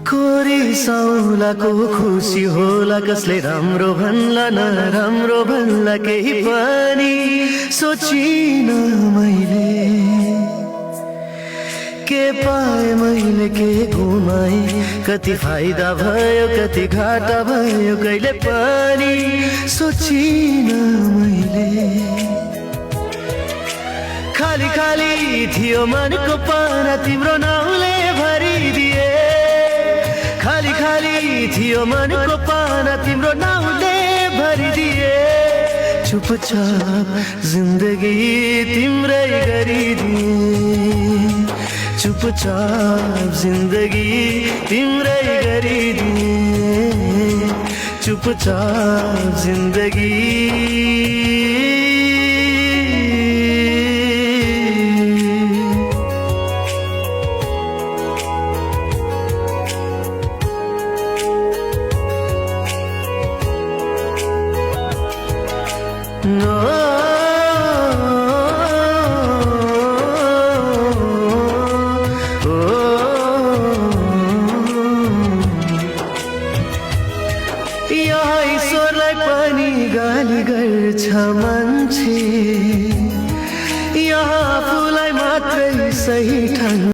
कोरी साउलाको खुसी होला कसले राम्रो भन्ला नराम्रो भन्ला केही पनि सोचिन मैले के पाए मैले के गुमाए कति फाइदा भयो कति घाटा भयो कहिले पनि सोचिन मैले खाली खाली थियो मनको पाना तिम्रो नाउँले भरिदिए खाली खाली थियो मनको पाना तिम्रो नाउँले भरिदिए चुपचाप जिन्दगी तिम्रै गरिदिए चुपचाप जिन्दगी तिम्रै गरिदिए चुपचाप जिन्दगी यहाँ ईश्वरलाई पनि गाली गर्छ मान्छे यहाँ आफूलाई मात्रै सही ठान्छ।